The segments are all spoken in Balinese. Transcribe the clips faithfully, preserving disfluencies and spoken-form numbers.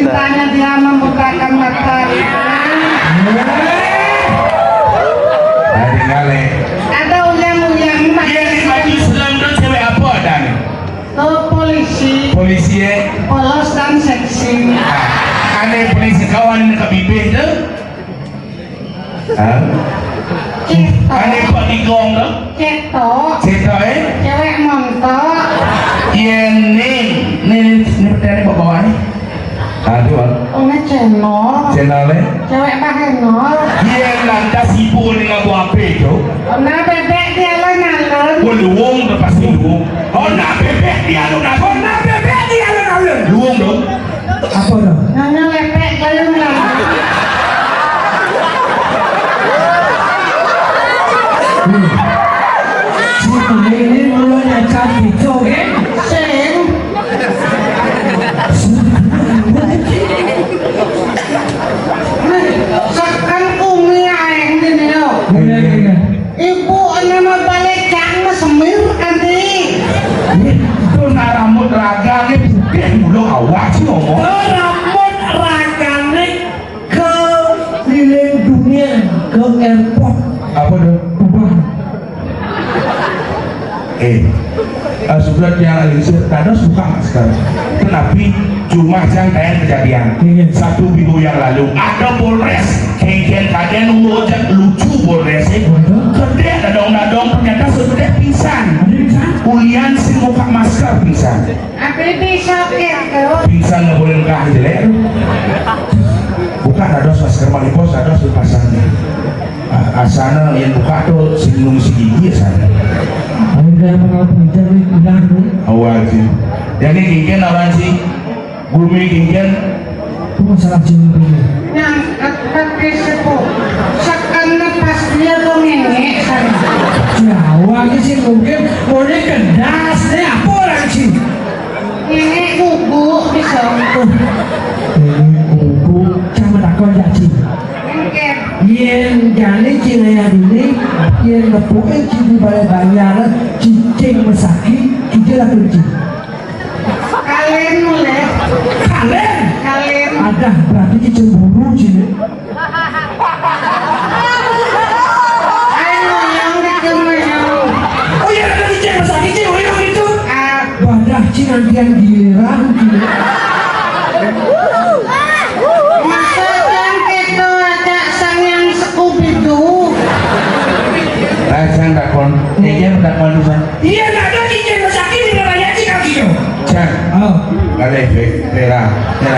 Tanya dia membukakan mata. Nah, tinggal, eh. Ada uyang-uyang, Mas. Iya, di maju Islam tuh cewek apa, Dan? Oh, polisi. Polisi, eh? Polos dan seksi. Ah, aneh polisi kawan ke bibir tuh. Hah? Céto. Ané kok digong to? Céto. Céto, eh? Cewek montok. Yén nih, nih, nih, nih, pertanyaan bawa nih. Aduh, Bang. Ona channel. Channel, eh? Cewek bahenol. Yén lantas ibu nih ngaku apa itu? Ona bebek di alun-alun. Gua luwung, udah pasti luwung. Ona bebek di alun-alun. Ona bebek di alun-alun. Luwung dong. Apa dah? Nana lepek galung lah. Hmm. Si Umi ini mulutnya cantik, oke? Sing. Sekan kumi aeng dene yo. Iya, iya, iya. Ibu ana mabale cang semir kanthi. Itu nak rambut ragane putih dulu awak sih ngomong. Ke rambut ragane keliling dunia, ke airport. Apa tuh? Ubah. Eh, eh, sebelah yang alisir, kados buka masker. Tetapi cuma yang kayak kejadian. Iya. Satu minggu yang lalu, ada Polres. Kengken kaden umur cek lucu Polres, eh. Waduh. Gede dadong-dadong, ternyata sudah pingsan. Ada pingsan? Ulian sing buka masker pingsan. Apa bisa gitu? Pingsan nggak boleh nikah jelek. Buka kados masker malipos, kados dipasang. Ah, asana yang buka tuh sing ngungsi gigi asana. Ayo, udah apa kalau pingsan nih, udah, Bu. Awal sih. Jadi kengken orang sih. Bumi kengken. Itu masalah jin, Bu. Yang pakai sepuh. Sekarang pas dia tuh ngengek sana. Jawa ini sih mungkin boleh kedas deh, apa orang sih? Ngengek bubuk bisa. Oh. Ini kuku sama takon ya, Cing. Kengken. Yen jane Cing ayah dini, yen nepuke Cing di balai banjar, Cing mesaki, kita lah kunci. Kalen mulai. Kalen? Kalen. Ada, berarti ki cemburu, Cing. Ayo, yang dikemana? Oh iya, ada Cing, masa Cing, oh iya, gitu. Ah. Wadah, Cing, antian giliran, Cing. Masa kan kita ada sang yang Scooby-Doo? Rasang takon. Iya, takon, Cing. Iya, nggak ada izin masakit di Baba Yaji kaki yo. Cang. Oh. Kalih, Bek. Tera. Tera.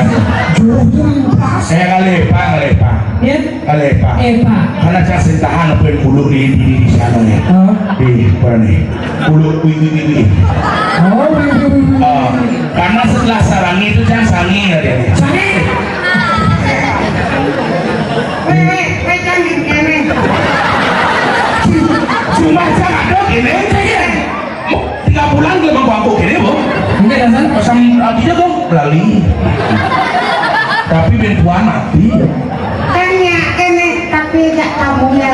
Jauh tuh pas. Eh, kalih, Pak, kalih, Pak. Ya? Kalih, Pak. Eh, Pak. Karena cang sing tahan apa yang bulu di, di, di sana nih. Oh. Di, apa nih? Bulu, wi, wi, wi, wi. Oh, wi, wi, wi, wi. Oh, karena setelah sarangi itu cang sangi ya dia. Sangi? Weh, weh, weh, cang gini. Cuma cang ada gini, cang gini. Tiga bulan dia mangkuk-mangkuk gini, Bu. Enggak, kan? Pasang, ah, dia dong, lali. Tapi ben tuan mati. Tanya, kene, tapi gak kamu ya.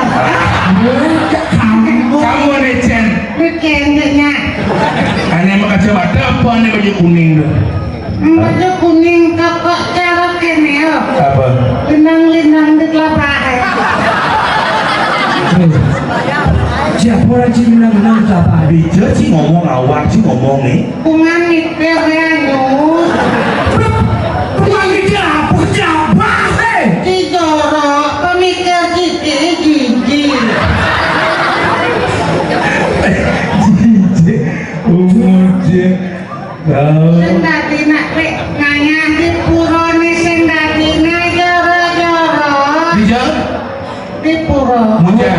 Enggak, kamu. Kamu nih, Cen. Lu cendeknya. Aneh sama kacamata apa aneh baju kuning tuh? Baju kuning kok, kok cerok kene yo. Apa? Linang-linang di kelapa. Siapa orang sih bilang-bilang siapa? Dija sih ngomong awak sih ngomong nih. Bungan mikir ya, Nyus. Bungan mikir apa? Siapa? Hei! Ki jorok, pemikir sithik gigi. Jijik, umur jik. Sing dadi nak kowe nganyah di purane sing dadi nak joro-joro. Dija? Di pura. Muja.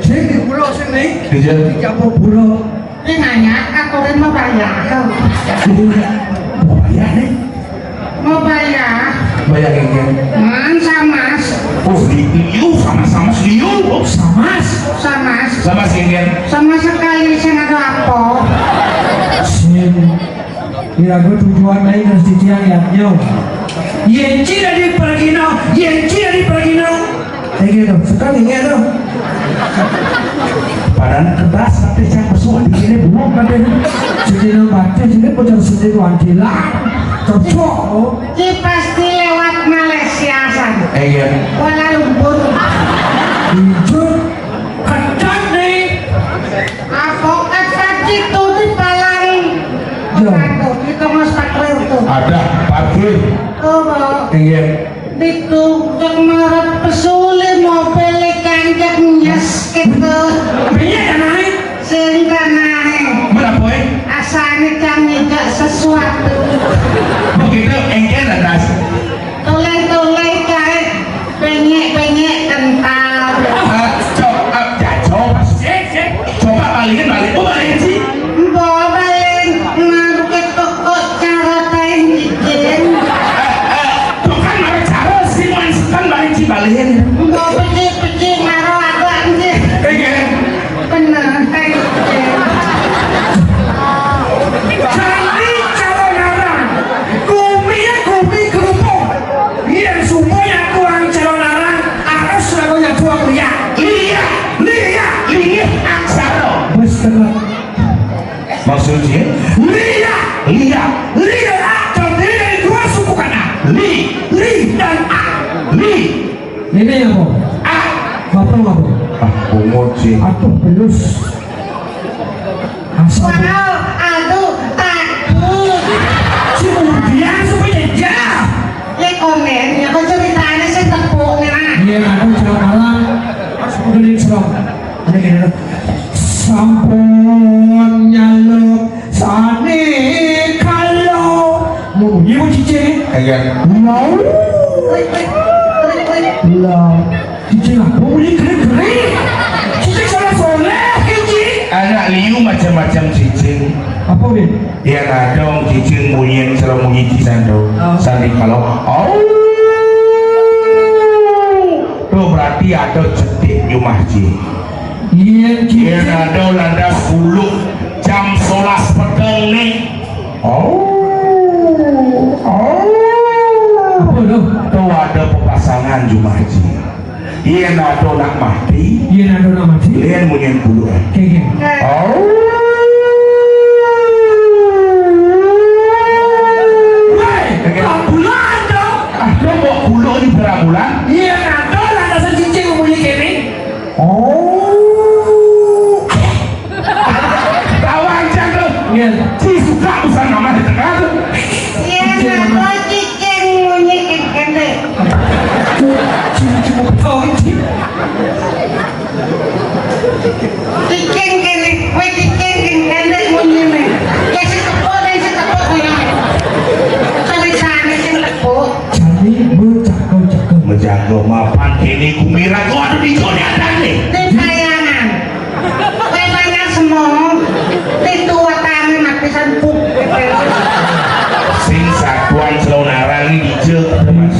Sing di pulau sing nih. Dija. Di campur pulau. Sing nganyah aku ora mau bayar. Mau bayar nih. Mau bayar. Bayar ini. Man sama. Oh, di, di, you sama, sama, you. Oh, sama. Sama. Sama sih, Gen. Sama sekali sing ada apa? Sing. Kira gue tujuan lain harus ditiang ya, yo. Yen ci dari pergino, yen ci dari pergino. Kayak gitu, sekali ya tuh. Padahal kertas tapi saya pesuan di sini belum ada. Jadi nang baca sini bocor sini tuan gila. Cocok. Ki pasti Iya. Kuala Lumpur. Jujur. Ketat nih. Apa ketat itu di Palang? Iya. Aduh, itu Mas Taklir tuh. Ada, Pak Taklir. Tuh, Pak. Iya. Ditu, cek marep pesuli mobil kanjek nyes gitu. Iya, kan, Ai? Sing kan, Ai. Menapa, eh? Asane kang ngejak sesuatu. Begitu, engke, Ras. Toleh-toleh kae, penyek-penyek kental. Ah, co-, ah, ya, coba, sik, sik. Coba balikin, balik. Oh, balikin sih. Mbok balik, ngaruke toko cara kain cincin. Eh, eh, tuh kan mara cara sih, man sekan balik sih, balikin. Mbok pecik-pecik, ngaruh aku anjir. Eh, iya. Bener, kayak gitu. Jani Calonarang, gumi ya gumi kerupuk. Yen supaya tuang Calonarang, harus lagunya tuang liya. Liya, liya, liya, aksara. Wis tenan. Maksudnya? Liya, liya, liya, terdiri dari dua suku kata. Li, li, dan a. Li. Ini apa? A. Apa, apa? Ah, bungut sih. Aduh, belus. Asal. Wow, aduh, takut. Si Mudian supaya jejak. Lek komen, ya, kok ceritanya sih tepuk nih, Mak. Iya, aduh, celok malam. Mas, udah nih, celok. Ada gini, loh. Sampun nyaluk sane kalau. Mau bunyi mau cicing? Iya. Mau. Wait, wait, wait, wait. Lah. Cicing apa? Bunyi kering-kering. Cicing soleh-soleh, cicing. Anak liu macam-macam cicing. Apa, Bin? Yen ada wong cicing munyin sira munyi di sando. Oh. Sandi kalau, "Au." Tuh berarti ada cetik jumah ji. Yen cicing. Yen ada landas bulu jam sebelas peteng nih. Au. Au. Apa tuh? Tuh ada pepasangan jumah ji. Yen ada nak mati, yen ada nak mati, yen munyin bulu. Kenging. Oh. Woi, rambulan dong. Ah, dong, kok bulu ini berambulan? Yen ada landasan cicing munyi kene. Oh. Tahu aja tuh. Iya. Si suka urusan nama di tengah tuh. Iya, nah, cicing munyi kene. Cicing, cicing, oh, cicing. Cicing kene, kowe cicing kene munyi ne. Ya sing tepuk, ya sing tepuk kowe. Tulisane sing tepuk. Jani mejago-jago. Mejago mapan kene kumirat kok adu dijone adane. Di bayangan. Kowe mangan semua. Pitu wetane mati san puk. Sing satuan Selonarang iki dijek.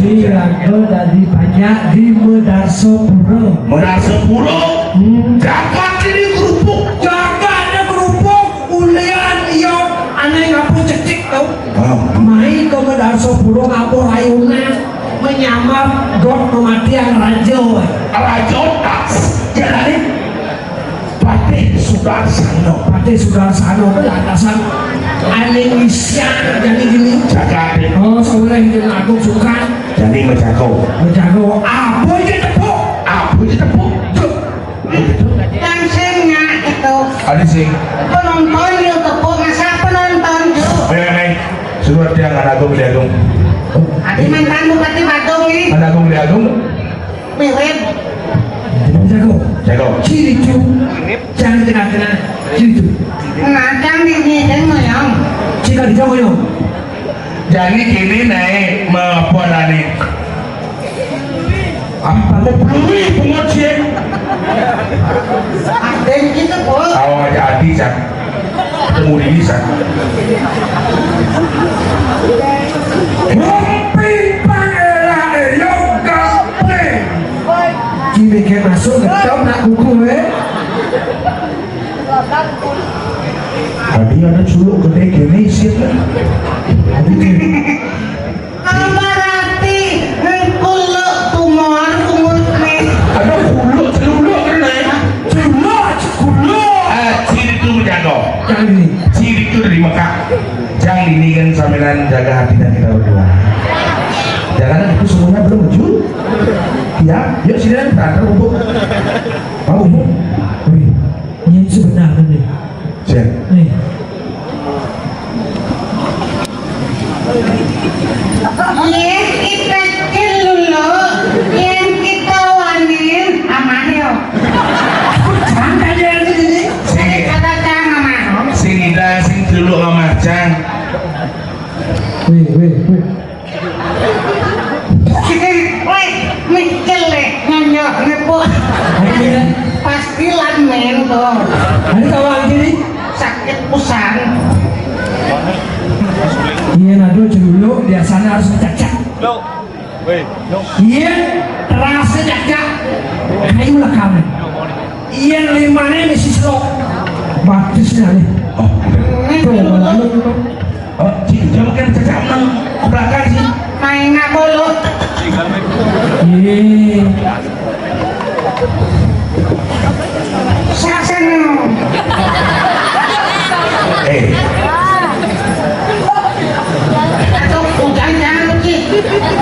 Iki lagu dadi banyak di Medarsopuro. Medarsopuro. Hmm. Jagat ini kerupuk. Jagatnya kerupuk. Ulian iya ane ngapur cecik tau. Oh. Mai ke Medarsopuro ngapur ayunan menyamar dot mematian raja. Raja tak jalani Patih Sudarsana. Patih Sudarsana itu landasan ane ngisian jadi gini. Jagat. Oh, soleh itu aku suka. Jadi mejago. Mejago. Apa aja tepuk? Apa aja tepuk? Tuh. Langsung nyak itu. Ada sih. Penonton yuk tepuk, masa penonton yuk. Ayo, ayo. Suruh dia anak agung, dia agung. Adi mantan Bupati Badung nih. Anak agung, dia agung. Mirip. Jago. Jago. Ciri cu. Jangan kena-kena. Ciri cu. Nah, jangan di sini, jangan ngoyong. Cika di jangan ngoyong. Jani kene nae me-, apa arane? Ah, aku peluri pungut sih. Ada gitu, Bu. Awang aja ati, Cak. Ketemu di Cak. Ngopi pangeran yo kape. Kini ke masuk ke dalam nak buku, eh. Tadi ada culuk gede gini, sih. Tadi gini. Amarati, kuluk tumor, kuluk nih. Ada kuluk, culuk, kena ya. Culuk, culuk. Ah, ciri itu menjaga. Yang ini. Ciri itu dari Mekah. Yang ini kan saminan jaga hati dan kita berdua. Jangan Itu semuanya belum muncul. Ya, yuk sini, berantem, Bubuk. Mau, Bubuk? Wih, ini sebenarnya nih. Cek. Nih. Yén kita celuluk, yén kita wani, amah yo. Santai aja ini. Sing, kata cang amah. Sing ida sing celuluk amah cang. Wih, wih, wih. Wéh, mikir lé, nyonyo ngepuk. Ayo, ya. Pasti lan men tuh. Ayo, tahu lagi nih. Sakit pusat. Iya, aduh, dulu biasanya harus dicacak. Iya, terasa cacak. Ayo lah kamu. Iya, limane mesti selok. Batisnya nih. Oh, tuh, malah. Oh, Cik, jangan kan cacak nang ke belakang sih. Main nggak boleh. Iya. Sasana. Eh. Atau hujan jangan, Cik.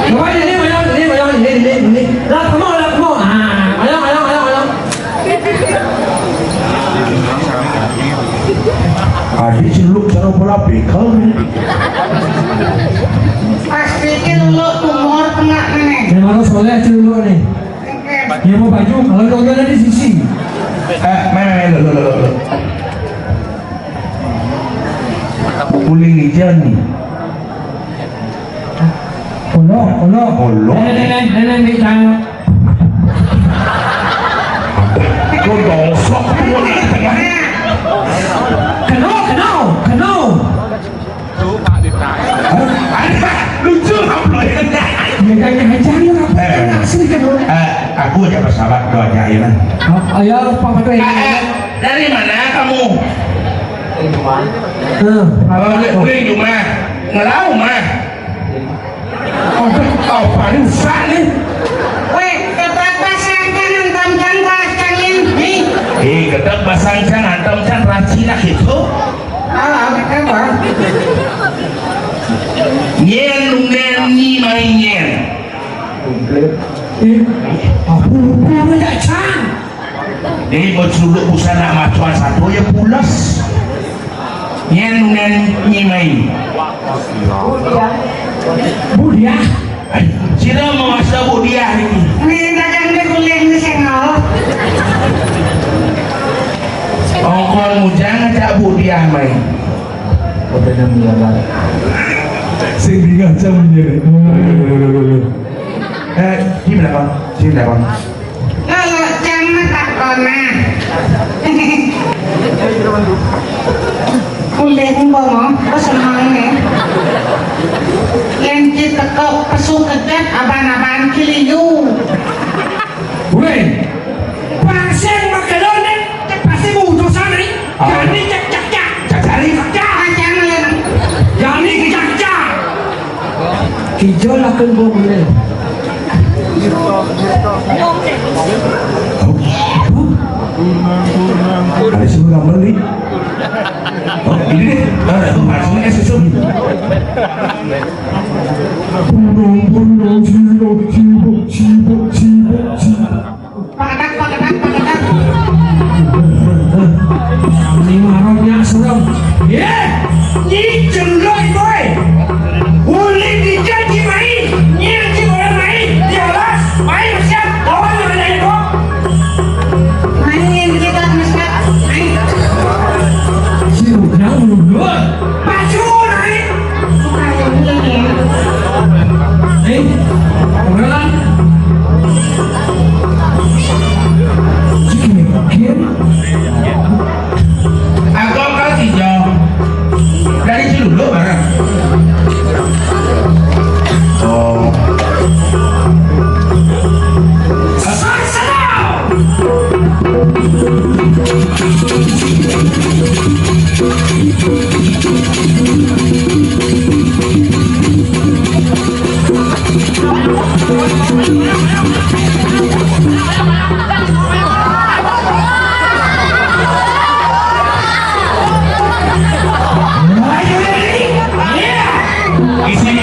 Coba ini, ini, ini, ini, ini, ini. Lah, kamu, lah, kamu. Ah, ayo, ayo, ayo, ayo. Adi celuk cara bola bekel. Pasti celuk umur tengah nih. Yang mana soleh celuk nih? Oke. Dia mau baju, kalau itu ada di sisi. Eh, main, main, main, lo, lo, lo, lo. Kuling hijau nih. Olo, olo. Olo. Nenek, nenek, nenek, nenek, jangan. Kau dosok, kau di tengah. Kena, kena, kena. Hah? Ada, lucu, apa lo? Ya, kayak aja, ya, apa? Eh, asli kan, eh, aku aja bersahabat, doa aja, ya, kan? Oh, ayo, Pak Fatwa, ya. Eh, eh, dari mana kamu? Eh, oh, udah, udah, cuma ngelau mah. Oh, oh, paling usah nih. Wéh, ketat basang jangan tam jangka cangin. Nih. Eh, ketat basang jangan tam jang racina gitu. Ah, apa? Nyén nungén ni main nyén. Eh, aku lupa, Cang. Jadi, buat sudut busana macuan satu ya pulas. Nyén, nyén, nyimai. Budiah. Budiah. Ay, sira mau masa Budiah ini. Ini dagang di kulit di sengol. Ongkon mujang aja Budiah main. Sing dingah jam ini. Eh, di belakang, di belakang. Lolo jam takona. Kulit mbok, kok seneng nih. Yén ki teko pesu kedet aban-aban ki liyu. Wéh, pasien makelone, cek pasti butuh sari. Ah. Jani cek cek cek. Cek sari. Cek. Jani cek cek. Kijol akan bawa menel. Ada semua beli. Oh, ini nih. Ada tuh, maksudnya susu. Bunung, bunung, sibuk, sibuk, sibuk, sibuk, sibuk. Pakadak, pakadak, pakadak. Ini marahnya serem. Ye, ini cendoy boy. Uli dijanji main, nyerti orang main, dia las, main siap, lawan yang ada itu. Main kita mesti main. Sibuknya mundur. Maju, naik. Eh, orang. Aku kasih jawab. Dari dulu bareng. Oh. Isi.